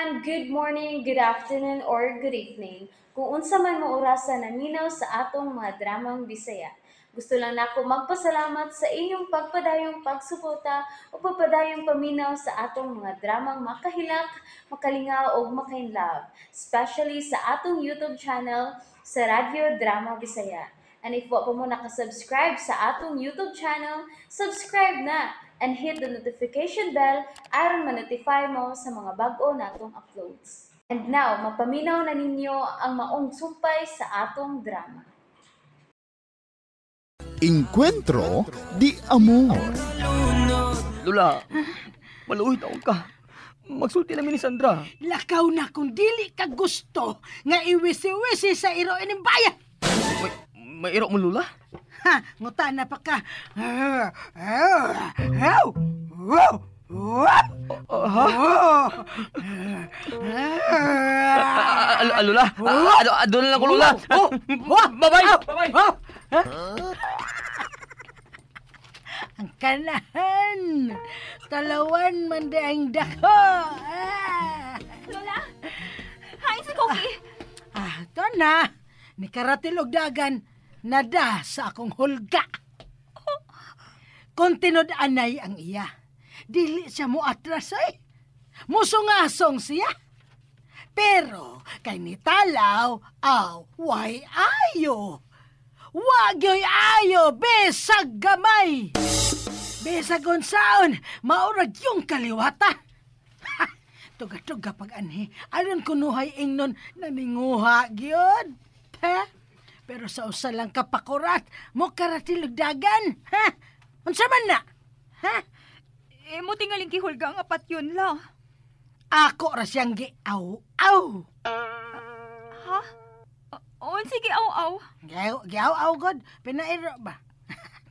Everyone! Good morning, good afternoon, or good evening. Kung unsa man mo orasa naminaw sa atong mga dramang Bisaya. Gusto lang nako magpasalamat sa inyong pagpadayong pagsuporta o pagpadayong paminaw sa atong mga dramang makahilak, makalingaw o makainlove, especially sa atong YouTube channel sa Radyo Drama Bisaya. And if wa pa mo nakasubscribe sa atong YouTube channel, subscribe na and hit the notification bell aron ma-notify mo sa mga bag-o natong uploads. And now, mapaminaw na ninyo ang maong sumpay sa atong drama. Encuentro di Amor. Lula, maluoy taon ka. Magsulti namin ni Sandra. Lakaw na kung dili ka gusto nga iwisi-wisi sa iro ining bayan. May iro mo, Lula? Ha, nguta na pa ka. Ha? Lula? Doon na lang ko, Lula. Bye-bye! Bye-bye! Ang kanahan! Talawan man di ang dako! Lola! Hi, si Cookie! Ah, to na! Nikaratil og dagan, nada sa akong hulga. Kung tinud-anay ang iya, dili siya mo atras ay. Musungasong siya. Pero kay nitalaw, aw, way ayo. Wagyo'y ayo, besag gamay. Besag unsaon, maurag yung kaliwata. Ha, tuga-tuga pag anhi, aron kunuhay ingnon naninguha gyud. Ha? Pero sa usa lang kapakurat, mo karatilog dagan. Ha? Unsa man na? Ha? Eh, mo tingaling gihulga nga patyon la. Ako ra siyang giaw-aw. Ha? Sige, aw-aw. Giaw-aw god, pinairo ba?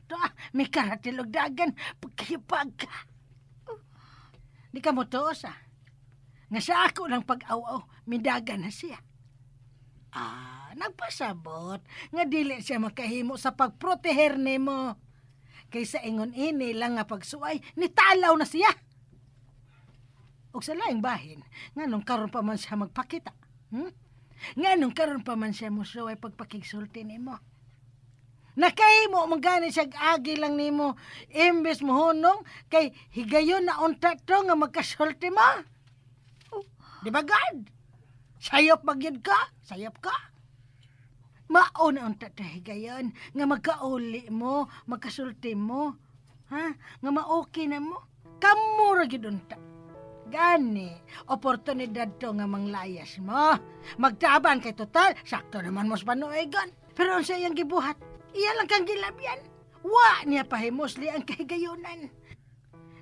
To, may karatilog dagan, pagkipag ka. Di ka mo tuos, ah. Nga sa ako lang pag-aw-aw, midagan na siya. Ah, nagpasabot nga dili siya makahimo sa pagproteher nimo. Kaysa ingon ini lang nga pagsuway, nitalaw na siya. Og sa laing bahin, nganong karon pa man siya magpakita. Nganong karon pa man siya mosuway pagpakigsulti nimo. Nakahimo man gani siya agi lang nimo imbes mohunong kay higayon na unta to nga magkasulti mo. Di ba God? Sayop magyud ka, sayop ka. Mao na unta to higayon nga magkauli mo, magkasulti mo. Ha? Nga maoki na mo. Kamo ra gyud unta. Gani, oportunidad to nga manglayas mo. Magtaban kay total, sakto naman mo sa panuegon. Pero unsa iyang gibuhat? Iya lang kang gilabyan. Wa niya pahimusli ang kahigayonan.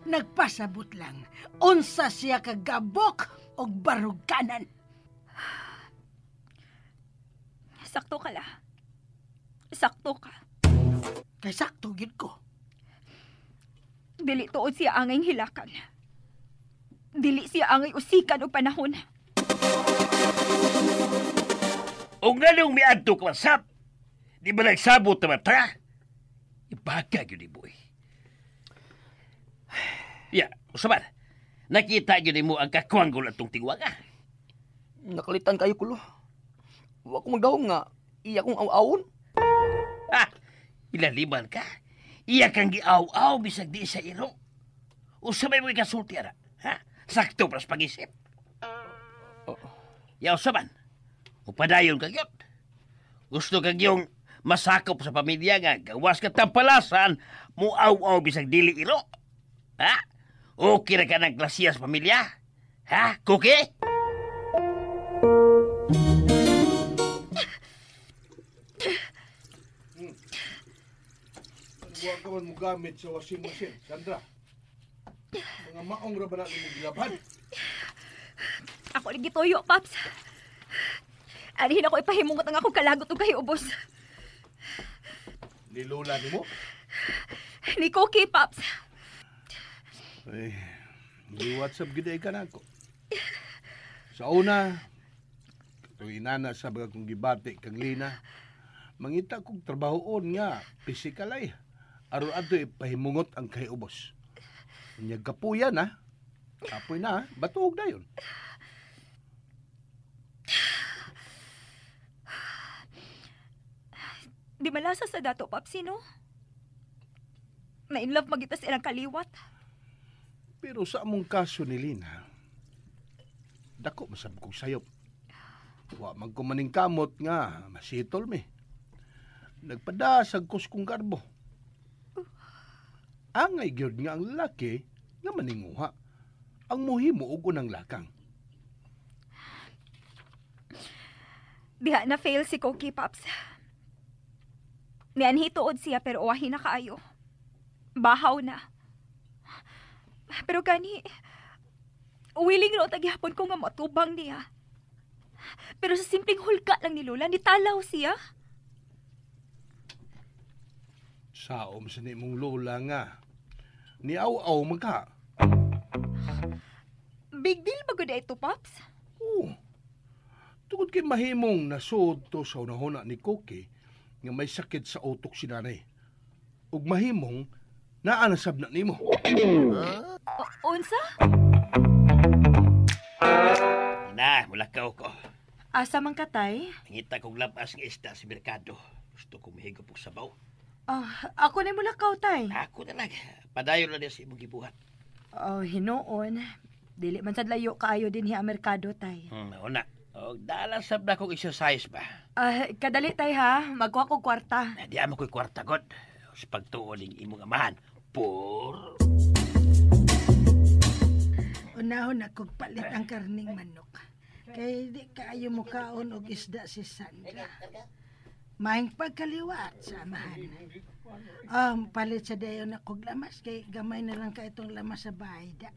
Nagpasabot lang, unsa siya kagabok og baruganan. Sakto ka la. Sakto ka. Kay sakto gid ko. Dili tuod siya angay hilakan. Dili siya angay usikan og panahon. O nganong miadto ka masap? Di ba nagsabot na mata? Ibaga yun ni boy. Ya, usaban. Nakita yun mo ang kakwangol atong tigwaga. Nakalitan kayo kulo. Wa ko magdahom nga. Iya kong aw-awon. Ah, ilaliman ka. Iya kang giaw-aw bisag di sa iro. Usabay mo ikasulti ara. Ha? Sakto pras pag-isip. Ya, usaban. Upadayon ka gyud. Gusto ka gyung masakop sa pamilya nga gawas ka tampalasan, muaw-aw bisag dili iro. Ha? Okay na ka ng klasiya sa pamilya? Ha? Kuki? Huwag ka man mo gamit sa washing machine, Sandra. Mga maong ra ba na mo gilaban? Ako lagi gituyo, Paps. Arihin ako ipahimungot ang akong kalagot ug kahiubos. Ni Lola nimo? Ni Cookie, Paps. Ay, di WhatsApp gid ay ka nako. Sa una, katong inana sa mga kong gibati kang Lina, mangita kog trabahoon nga physical ay. Aron adto ipahimungot ang kahiubos. Unya kapuya na. Kapoy na, batuog na yun. Di malasa sa dato, Papsi, no? Na-inlove magita sa ilang kaliwat. Pero sa among kaso ni Lina, dako masab kong sayop. Wa man ko maning kamot nga masitol mi. Nagpadasag ko kong garbo. Angay gyud nga ang lalaki nga maninguha. Ang muhimo og unang lakang. Diha na fail si Koki, Paps. Nianhi tuod siya pero uwahi na kaayo. Bahaw na. Pero gani, willing ro tagyapon ko nga matubang niya. Pero sa simpleng hulga lang ni Lola, nitalaw siya. Saom sa ni mong lola nga. Niaw-aw man ka. Big deal ba gud ito, Paps? Oo. Tungod kay mahimong nasuod to sa unahona ni Koki nga may sakit sa utok si nanay. Ug mahimong naanasab na nimo. Unsa? Na, mulakaw ko. Asa man ka, tay? Nangita kong labas nga isda sa merkado. Gusto kong mahigop og sabaw. Ako na mulakaw, tay. Ako na lang. Padayon lang niya sa imong gibuhat. Oh, hinuon. Dili man sad layo kaayo din hi ang merkado, tay. Una. Og dala sab na kong exercise ba. Kadali, tay, ha? Magkuha kog kwarta. Di amo ko'y kwarta, god. Sa pagtuo ning imong amahan. Por... Unahon akong palit ang karning manok. Kay di kaayo mo kaon og isda si Sandra. Maing pagkaliwat sa amahan. Palit sa dayon akong lamas kay gamay na lang ka itong lamas sa bahay da.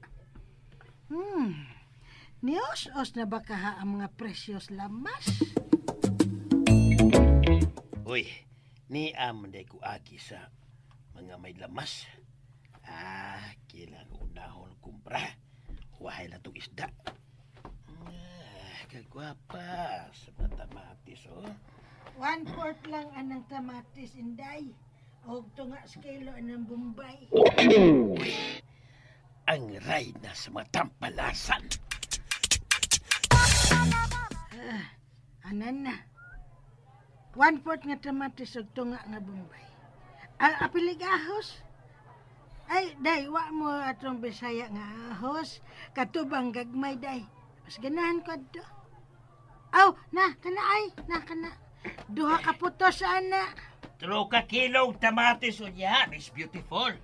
Nios-os na ba kaha ang mga presyos lamas? Uy, niam day ko agi sa mga may lamas. Kailangan unahon kumpra. Wahay na itong isda. Kagwapa sa mga tamatis, oh. 1/4 lang anang tamatis, inday. Og tunga sa kilo anang Bombay. Uy, ang ray na sa mga tampalasan. Anan na. 1/4 nga tamatis og tunga nga Bombay. Apilig ahos. Ay, day, wa mo atong Bisaya nga ahos. Katubang gagmay, day. Mas ganahan ko adto. Aw, na, kana ay, na, kana. Duha ka putos, ana. 3 ka kilong tamatis unya, Miss Beautiful.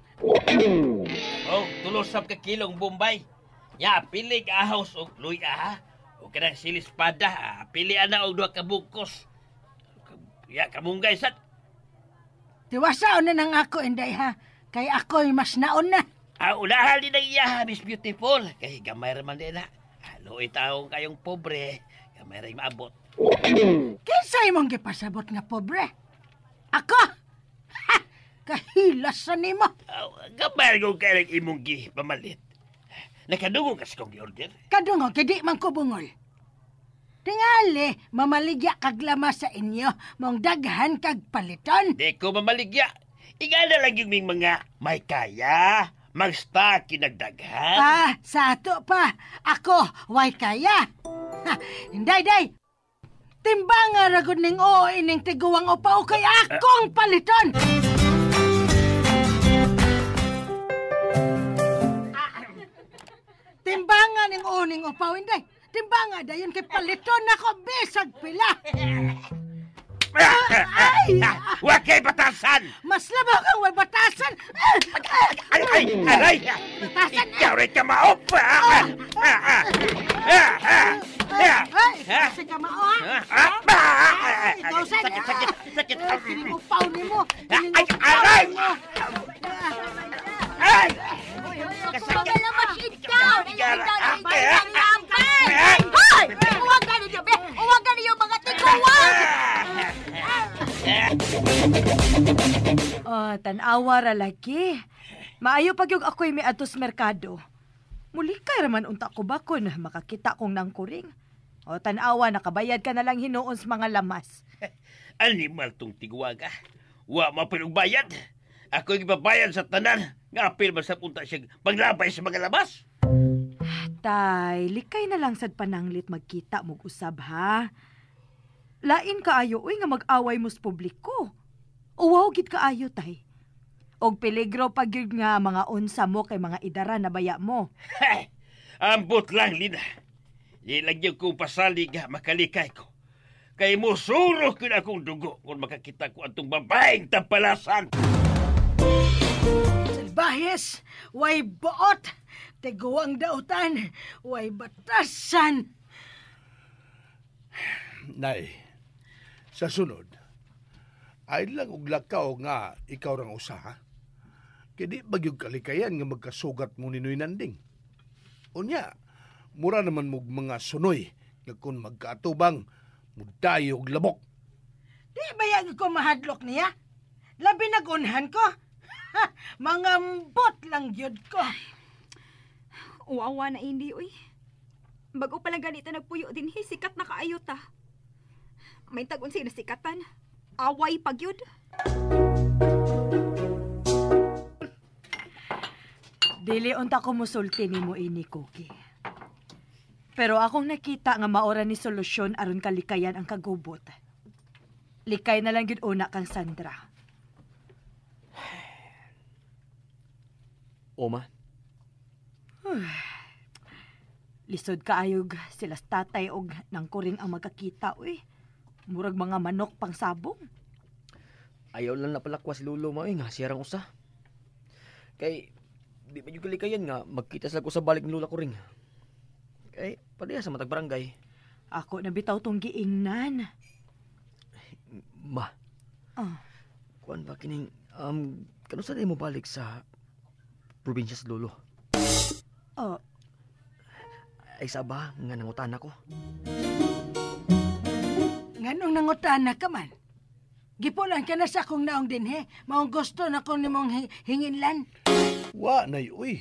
Oh, 3 ka kilong Bombay. Ya, pilig ahos og luya, ha. O kanang silispada, pili ana og 2 ka bugkos. Ya, kamunggay sad. Tiwasaon na nang ako, inday, ha. Kay ako'y mas naon na. Unahan din ang iya, Miss Beautiful. Kay gamay raman din na. Luoy taong kayong pobre. Gamay rin maabot. Kinsa imong gipasabot nga pobre? Ako? Ha! Kahilas sa nimo. Gamay rin kay imong gipamalit. Nakadungog kasi kong gi-order. Kadungog, kay di man ko bungol. Tingali, mamaligya kag lamas sa inyo, mong daghan kag paliton. Di ko mamaligya. Igala lang yung mga may kaya, mag-stock kinagdaghan. Sa ato pa. Ako, way kaya. Ha, inday, day. Timbanga ragod ning oo ining tiguang upaw kay akong paliton. Timbanga ning oo ning upaw, inday. Timbanga dayon kay paliton ako bisag pila. Ay! Wa kay batasan! Mas labaw kang way batasan! Ay, ay, aray! Batasan! Ikaw rin ka maop! Ay, kasi ka mao, ha? Ikaw, sad! Sakit, sakit, sakit! Kining upaw nimo! Kining Ay, upaw aray! nimo! Ay! Mga lamas in town! Hoy! Uwag ka ninyo, be! Uwag ka ninyo, mga tiguan! Oh, tan-awa ra lagi. Maayo pag yung ako'y may atos merkado. Muli kay raman unta ko ba kun makakita kong nangkuring. O tan-awa, nakabayad ka na lang hinuon sa mga lamas. Animal tong tiguaga. Wa mapilog bayad. Ako'y gibabayad sa tanan. Nga apil man sa punta siya paglabay sa mga lamas. Tay, likay na lang sad pananglit magkita mog usab ha. Lain kaayo uy nga mag-away mo sa publiko. Uwaw gid kaayo tay. Og peligro pag gyud nga mga unsa mo kay mga idara na baya mo. Hey, ambot lang, Lina. Di lang yun kong pasalig nga makalikay ko. Kay musuro ko na akong dugo kung makakita ko atong babaeng tampalasan. Salbahes, way buot, tiguang dautan, way batasan. Nay, sa sunod, ay lang og lakaw nga ikaw rang usa, ha? Kaya di bagyog kalikayan nga magkasugat mo ni Noy Nanding. Unya, mura naman mog mga sunoy nga kung magkaatubang, mudayo og labok. Di ba yagi ko mahadlok niya? Labi nagunhan ko. Ha, mangambot lang gyud ko. Uwawa na hindi, uy. Bago pa lang ganito nagpuyo din, hi, sikat na kaayo ta. May tag unsay nasikatan. Away pag yun. Dili unta ko musulti nimo ini, Cookie. Pero akong nakita nga maora ni solusyon aron kalikayan ang kagubot. Likay na lang gyud una kang Sandra. Oma, Lisod kaayog sila tatay og nangkuring ang magkakita, uy. Murag mga manok pang sabong. Ayaw lang na palakwa si Lolo mo, nga siya rang usa. Kay, di ba yung kalikayan nga, magkita sila ko sa balik ni Lola ko ring. Kay, pareha sa matag barangay. Ako na bitaw tong giingnan. Ma, kuan ba kining, kano sa mo balik sa probinsya sa Lolo? Oh. Ay sa ba nga nangutana ko? Nganong nangutana ka man? Gipulan ka na sa akong naong dinhe. Maong gusto na kong nimong hinginlan. Wa, nay, uy.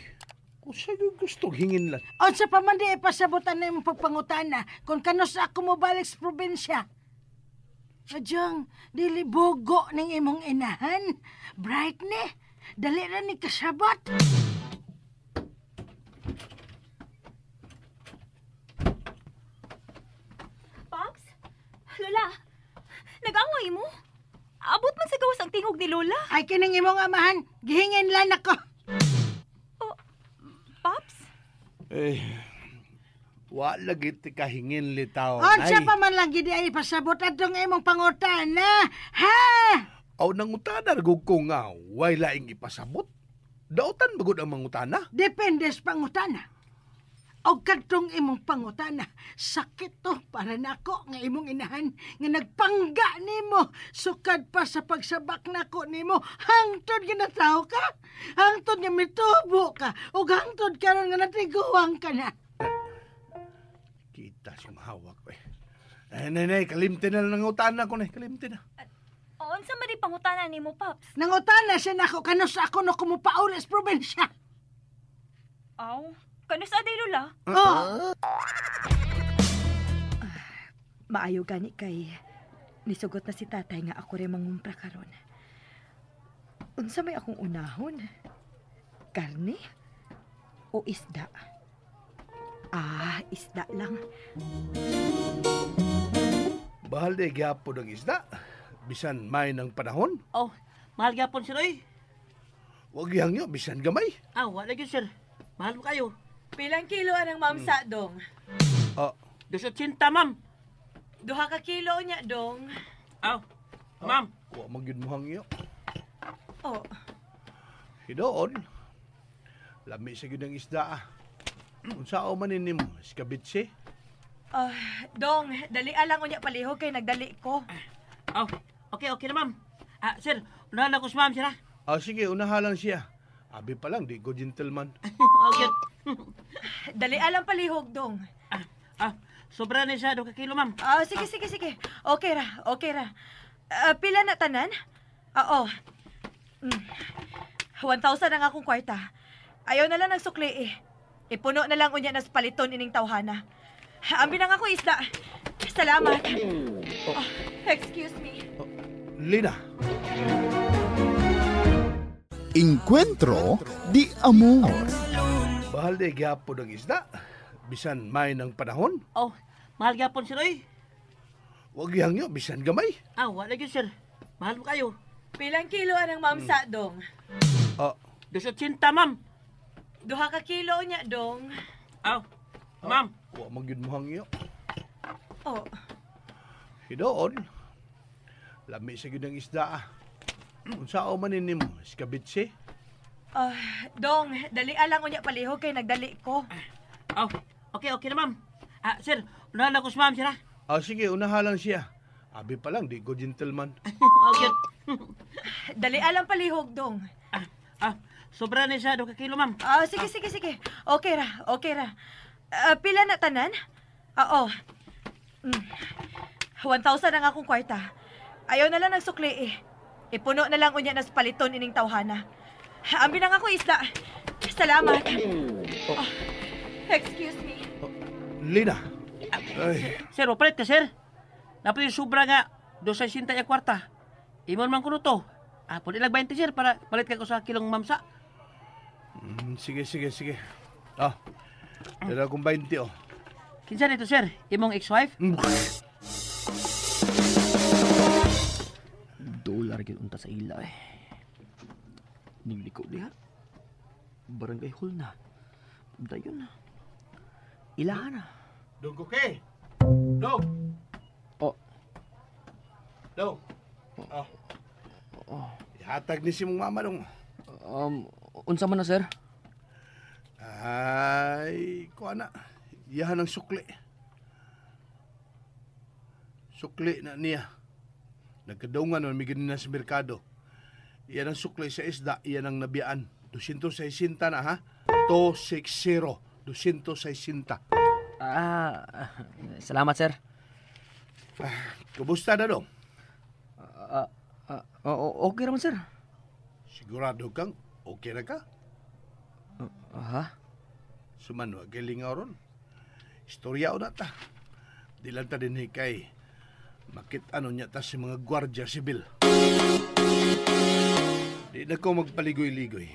Kung sa'yo gusto hinginlan. Unsa pa man di ipasabutan na imong pagpangutana kung kano sa ako mo balik sa probinsya. Adyang, dili bugo ning imong inahan. Bright ni, dali ra ni kasabot. Pops? Lola, nag-away mo? Abot man sa gawas ang tingog ni Lola. Ay, kining imong amahan, gihingin lan ako. Oh, Pops? Eh, wa lagi ti kahingin litaw. Unsa pa man lang gidi ay pasabot adtong imong pangutana, ha? Aw nangutana ragog ko nga way laing ipasabot. Dautan bagod ang mangutana? Depende sa pangutana. Og kadtong imong pangutana, sakit to para nako nga imong inahan nga nagpangga nimo sukad pa sa pagsabak nako nimo hangtod nga natawo ka, hangtod nga mitubo ka, ug hangtod karon nga natiguang ka na. Kita siyang hawak eh. Eh, nay, kalimti na lang nangutana ko nay, kalimti na. Unsa man di pangutana nimo, Pops? Nangutana siya nako kanus ako no kumupauli sa probinsya. Aw, kanus aday Lola? Oh. Maayo gani kay nisugot na si tatay nga ako rin mangumpra karon. Unsa may akong unahon? Karne o isda? Ah, isda lang. Bahal di gyapon ang isda. Bisan may ng panahon. Oh, mahal gyapon sir oy. Wag yang yo, bisan gamay. Ah, wala gyud sir. Mahal mo kayo. Pilang kilo anang ma'am sa dong? Oh. 280 ma'am. 2 ka kilo niya dong. Aw, ma'am. Wa man gyud mo hangyo. Oh. Hidoon. Lami sa gyud ang isda ah. Unsa man nimo, iskabitse? Dong, dali lang unya palihog kay nagdali ko. Aw, okay, okay na ma'am. Ah, sir, unahan ako sa ma'am sir ah. Ah, sige, unahan lang siya. Abi pa lang, di ko gentleman. Okay. Dali alang palihog, dong. Sobra na siya, 2 ka kilo, ma'am. Ah, sige, sige, sige. Okay ra, okay ra. Pila na tanan? Oo. 1,000 ang akong kwarta. Ayaw na lang nagsukli eh. Ipuno na lang unya nas paliton ining tawhana. Ambi na nga ko isda. Salamat. Oh, excuse me. Oh, Lina. Encuentro di amor. Bahal di gyapon ang isda. Bisan may ng panahon. Oh, mahal gyapon sir oy. Wag yang yo, bisan gamay. Ah, wala gyud sir. Mahal mo kayo. Pilang kilo anang mamsa, dong? Oh. 280, ma'am. 2 ka kilo niya, dong. Aw, ma'am. Wa man gyud mo hangyo. Oh. Hidoon. Lami sa gyud ang isda ah. Unsa man ni nimo? Iskabitse? Dong, dali lang unya palihog kay nagdali ko. Aw, okay, okay na, ma'am. Ah, sir, unahan lang ko si ma'am, sir ah. Ah, sige, unahan lang siya. Abi pa lang, di ko gentleman. Okay. Dali lang palihog, dong. Sobra na siya, 2 ka kilo, ma'am. Ah, sige, sige, sige. Okay ra, okay ra. Pila na tanan? Oo. 1,000 ang akong kwarta. Ayaw na lang nagsukli eh. Ipuno na lang unya na sa paliton ining tawhana. Ambi na nga ko isda. Salamat. Oh, excuse me. Oh, Lina. Ay. Sir, wapalit ka, sir. Napay yung sobra nga, 2.60 yung kwarta. Imon man kuno to. Ah, pwede lang 20, sir, para palit ka ko sa kilong mamsa. Sige, sige, sige. Ah, dala akong 20, oh. Kinsa nito, sir? Imong ex-wife? Dolar gyud unta sa ila eh. Ningliko diha. Barangay hall na. Dayon na. Ilahan na. Dong okay. Dong. Oh. Dong. Oh. Oh. Ihatag ni si mong mama dong. Unsa man na, sir? Ay, kuha na. Iyahan ang sukli. Sukli na niya. Nagkadungan nun, may ganina sa merkado. Iyan ang sukli sa isda, iyan ang nabiyaan. 260 na, ha? 260. 260. Ah, salamat, sir. Kumusta na, dong? Okay raman, sir. Sigurado kang okay na ka? Ha? Suman, wag kay lingaw ron. Istorya o na ta. Di lang ta din hikay. Makit-ano niya ta si mga gwardya sibil. Di na ko magpaligoy-ligoy.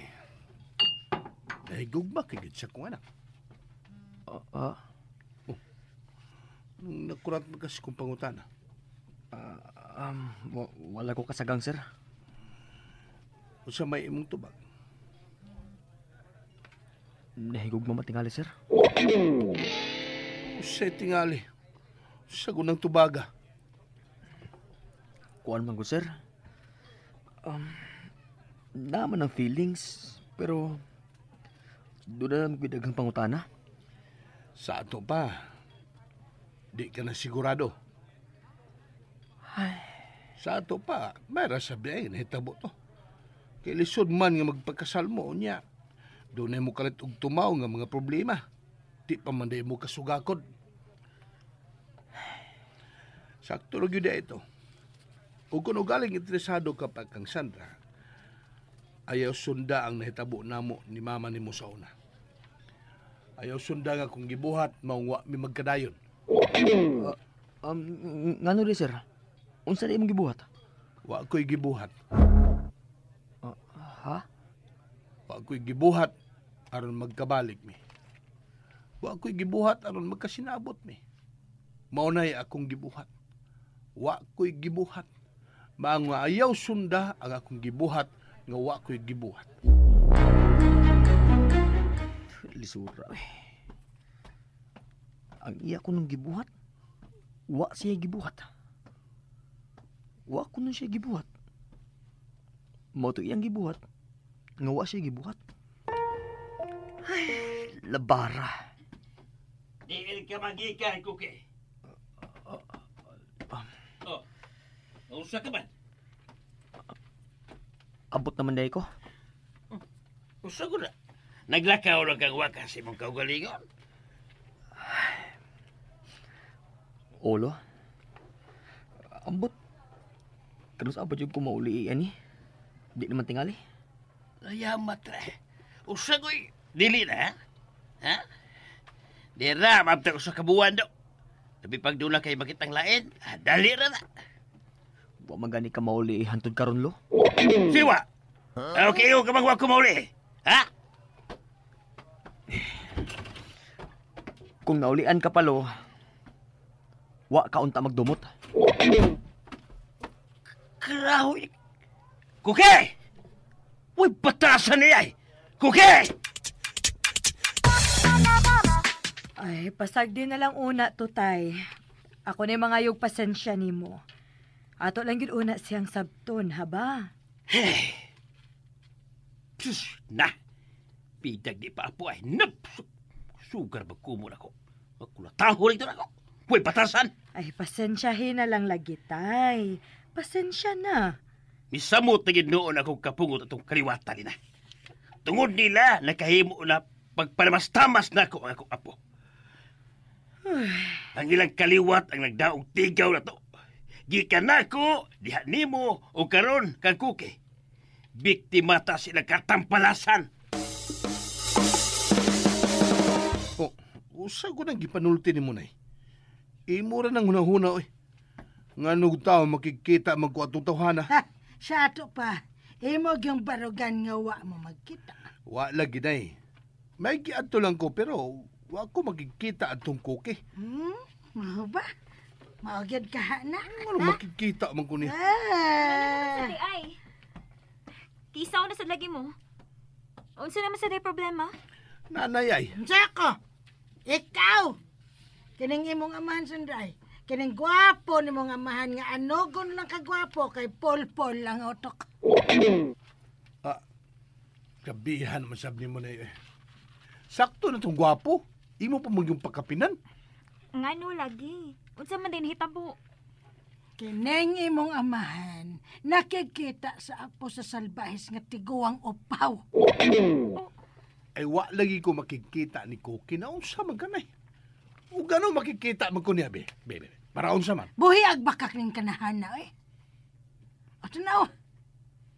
Nahigugma kay sa kong anak. Oh, nung nakurat mo kasi kong pangutana. Wala ko kasagang, sir. Unsa may imong tubag? Nahigugma matingali, sir. Usa tingali. Sa gunang tubaga. Kuan man ko, sir. Naman ang feelings, pero doon na lang daghang pangutana. Sa ato pa, di ka na sigurado. Ay. Sa ato pa, may rasabi ay nahitabo to. Kay lisod man nga magpagkasal mo niya. Doon na mo kalit og tumaw nga mga problema. Di pa man mo kasugakod. Sakto ra gyud ito. O kung ugaling interesado ka pa kang Sandra, ayaw sunda ang nahitabo namo ni mama nimo sa una. Ayaw sunda nga kung gibuhat, maungwa mi magkadayon. Ngano rin, sir? Unsa di imong gibuhat? Wa ko'y gibuhat. Ha? Wa ko'y gibuhat aron magkabalik mi. Wa ko'y gibuhat aron magkasinabot mi. Maunay akong gibuhat. Wa ko'y gibuhat. Maang ayaw sunda ang akong gibuhat nga wa ko'y gibuhat. Lisura eh. Ang iya ko nung gibuhat, wa siya gibuhat. Wa ko nun siya gibuhat. Mao to iyang gibuhat, nga wa siya gibuhat. Ay, labara. Diin ka magikan, Kuki. Oh, usa ka man? Abot naman dahil ko. Usa ko na. Naglakaw lang kang wakas imong kaugalingon. Olo. Ambot. Kanus abot yung kumauli ani. Di naman tingali. Ayamat ra. Usa ko'y dili na, ha? Ha? Di ra, mabta ko sa kabuan do. Labi pag dula kay makitang lain, dali ra na. Wa man gani ka mauli hantod karon lo. Siwa. Huh? Okay, ka magwa ko mauli. Ha? Kung naulian ka pa lo, wa ka unta magdumot. Krahoy. Kuki! Uy, batasan niya eh! Kuki! Ay, pasag din na lang una to, tay. Ako na yung mga yung pasensya nimo. Ato lang yun una siyang sabton, haba? Hey. Psh, na! Pidag di pa apo ay. Nap! Sugar magkumon ako. Magkulataho rin ako. Uy, batasan! Ay, pasensyahin na lang lagi, tay. Pasensya na. Misamot na gid noon akong kapungot atong kaliwatan nila. Tungod nila, nakahimo na pagpalamastamas na ako ang akong apo. Ang ilang kaliwat ang nagdaog tigaw na to. Gikan nako, diha nimo o karon kang Kuki. Biktima ta sila katampalasan. Oh, usa ko nang gipanulti ni mo nay. Imo ra nang hunahuna oy. Nganong tao makikita magko atong tawhana. Ha, sa ato pa, imo gyung barugan nga wa mo magkita. Wa lagi nay. May giadto lang ko pero wa ko makikita atong Kuki. Mao ba? Mao gyud ka na. Ano makikita man ko niya? Ah. Sa ay. Kisaw na sa lagi mo. Unsa naman sa day problema? Nanay ay. Unsa ko? Ikaw! Kining imong amahan Sandray. Kining gwapo nimong amahan nga anogon lang kagwapo kay Pol-Pol lang utok. Ah, kabihan man sab nimo nay. Sakto na tong gwapo. Imo pa man yung pagkapinan. Ngano lagi? Unsa man din hitabo? Kining imong amahan nakikita sa apo sa salbahis nga tiguang upaw. Ay wa lagi ko makikita ni Kuki na unsa man kanay. O gano makikita man ko niya be. Be, be. Para unsa man. Buhi agbakak ning kanahana eh. O tanaw,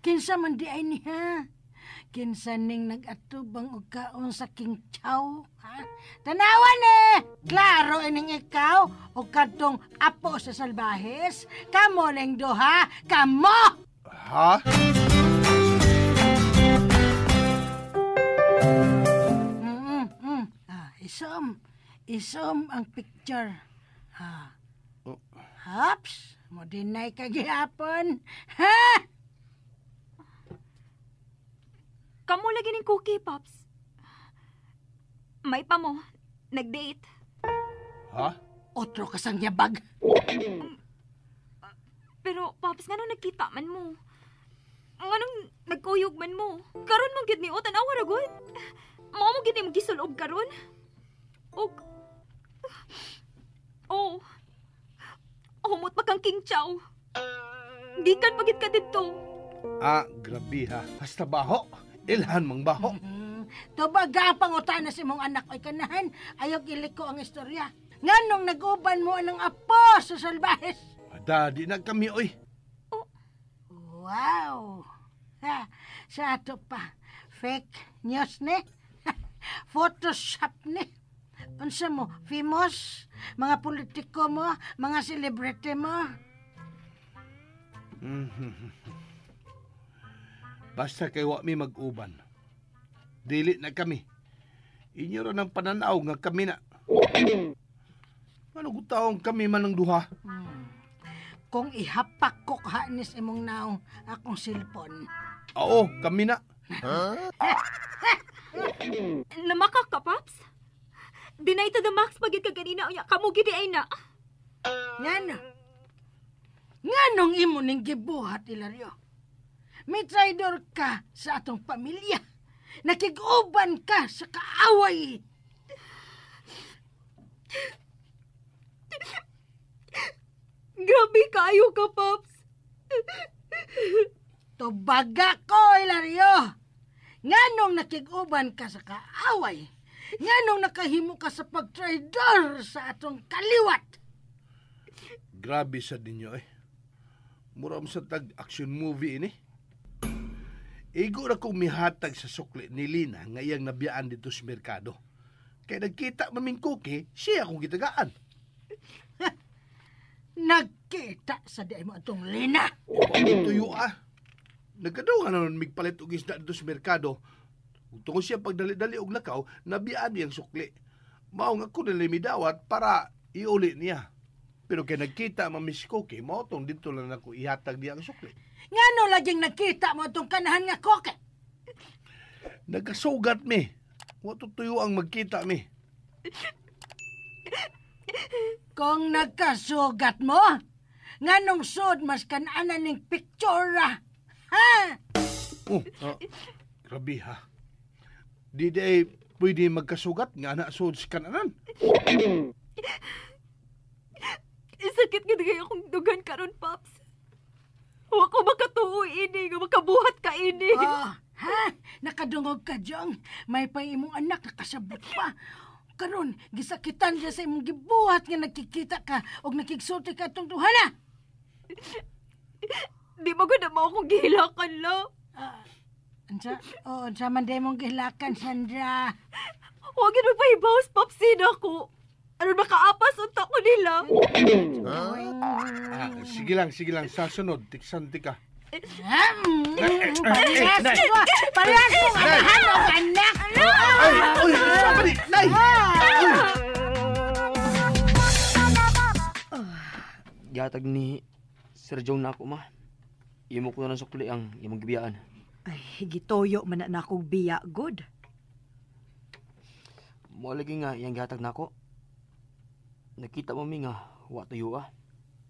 kinsa man di ay niya. Kinsa ning nag-atubang og kaon sa King Chow, ha? Tanawan eh! Klaro ining ikaw o kadtong apo sa salbahes. Kamo ning duha, kamo! Ha? Isom. Isom ang picture. Ha. Oh. Haps, mo deny ka gihapon. Ha? Kamo lagi ning Cookie, Pops. May pa mo. Nag-date. Ha? Otro ka sang yabag. Pero, Pops, nganong nagkita man mo? Nganong nagkuyog man mo? Karon man gyud ni o, tan-awa ra gud. Mao mo gyud ni mo gisulob karon. Og oh. Humot pa kang King Chow. Gikan pa gid ka didto. Ah, grabe ha. Hasta baho. Ilhan mang baho. Tubaga ang pangutana sa imong anak oy kanahan. Ayaw iliko ang istorya. Nganong nag-uban mo ang apo sa salbahes? Daddy na kami oy. Oh. Wow. Ha, sa ato pa. Fake news ni. Photoshop ni. Unsa mo, famous? Mga politiko mo, mga celebrity mo. Basta kay wa mi mag-uban. Dili na kami. Inyo ra ng pananaw nga kami na. Ano gutaong kami man ang duha? Kung ihapak ko kahanis imong naong akong cellphone. Oo, kami na. Namakak ka, Pops? Deny to the max pagid ka ganina unya kamo gid ay na. Ngano? Nganong imo ning gibuhat, Hilario? May traidor ka sa atong pamilya. Nakig-uban ka sa kaaway. Grabe kaayo ka, Pops. Tubaga ko, Hilario. Nganong nakig-uban ka sa kaaway? Nganong nakahimo ka sa pagtraidor sa atong kaliwat? Grabe sa ninyo eh. Mura mo sa tag-action movie ini. Igo na kong mihatag sa sukli ni Lina nga iyang nabiyaan dito sa merkado. Kaya nagkita maming Cookie, siya akong gitagaan. Nagkita sa di mo atong Lina. Tuyo ah. Nagkadaw nga naman migpalit og isda dito sa merkado. Ug tungod siya pagdali-dali og lakaw, nabiyaan niyang sukli. Mao nga ko nila midawat para iuli niya. Pero kay nagkita man Miss Cookie, mao tong dito lang nako ihatag diya ang sukli. Ngano laging nagkita mo itong kanahan nga Cookie? Nagkasugat mi. Wa tutuyo ang magkita mi. Kung nagkasugat mo, nganong sud mas kananan ning picture ah? Ha? Oh, grabe ha. Di di ay pwede magkasugat nga anak sud sa kananan. Sakit gid kayo akong dugan karon, Paps. Wa ko makatuo ini, nga makabuhat ka ini. Oh, ha? Nakadungog ka, Jong. May pa imong anak nakasabot pa. Karon, gisakitan siya sa imong gibuhat nga nagkikita ka og nakigsulti ka atong duhana. Di ba gud na mao akong gihilakan la? Unsa? Oh, unsa man day mong gihilakan, Sandra? Wa gid magpahibaw Paps nako. Aron makaapas unta ko nila. Ah, sige lang, sige lang. Sa sunod, tiksanti ka. Parehas mo! Parehas mo anahan og anak! Ay, uy, sama ni, Nay! Gihatag ni Sir John na ako, ma. Imo ko na ng sukli ang imong gibiyaan. Ay, gitoyo man na nakog biya, good. Mo lagi nga iyang gihatag nako. Nakita mo mi nga wa tuyo ah.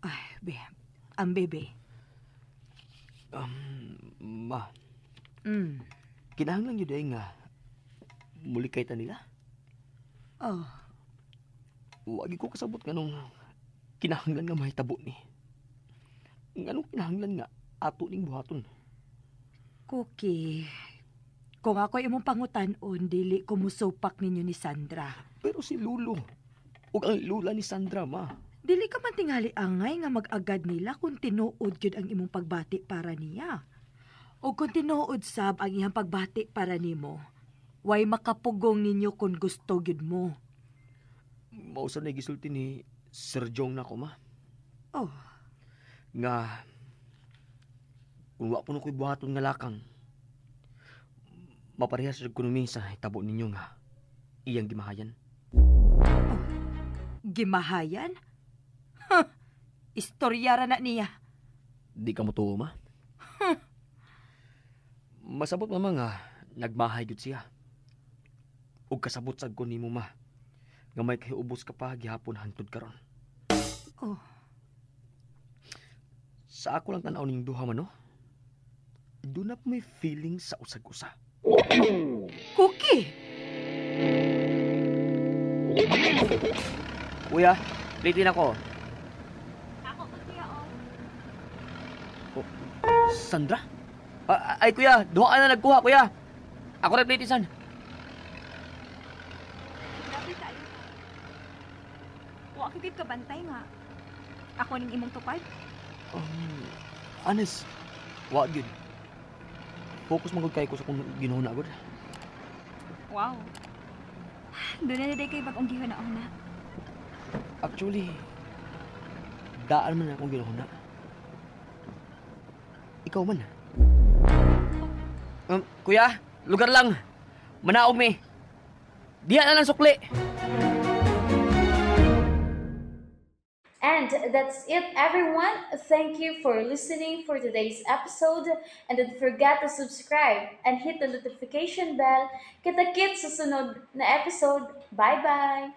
Ay, be. Ang bebe. Ma. Kinahanglan gyud ay nga muli kay ta nila. Oh. Wa gyud ko kasabot nganong kinahanglan nga mahitabo ni. Nganong kinahanglan nga ato ning buhaton. Cookie, kung ako imong pangutan-on, dili ko musupak ninyo ni Sandra. Pero si Lulo, ug ang lula ni Sandra, ma. Dili ka man tingali angay nga mag-agad nila kung tinuod gyud ang imong pagbati para niya. O kung tinuod sab ang iyang pagbati para nimo, way makapugong ninyo kung gusto gyud mo. Mao sa gisulti ni Sir Jong nako, ma. Oh. Nga kung wa kuno ko'y buhaton nga lakang, maparehas jud kuno mi sa hitabo ninyo nga iyang gimahayan. Oh, gimahayan? Huh, istorya ra na niya. Di ka mo tuo, ma? Huh. Masabot mama nga nagmahay gyud siya. Ug kasabot sad ko nimo, ma, nga may kahiubos ka pa gihapon hangtod karon. Oh. Sa ako lang tan-aw ning duha man, no? Doon na may feeling sa usag-usa. Cookie! Kuya, litin ako. Ako pa kuya, oh. Oh, Sandra? Ay, kuya, duha ka na nagkuha, kuya. Ako rin plitisan. Grabe kayo. Wa ka gid kabantay nga. Ako ning imong tupad. Honest, wa gyud. Focus man gud kay ko sa kung ginuhuna gud. Wow. Doon na day kay bag-ong gihuna-una. Actually, daan man akong ginuhuna. Ikaw man. Kuya, lugar lang. Manaog mi. Diha na lang sukli. And that's it, everyone. Thank you for listening for today's episode. And don't forget to subscribe and hit the notification bell. Kita-kits sa sunod na episode. Bye-bye!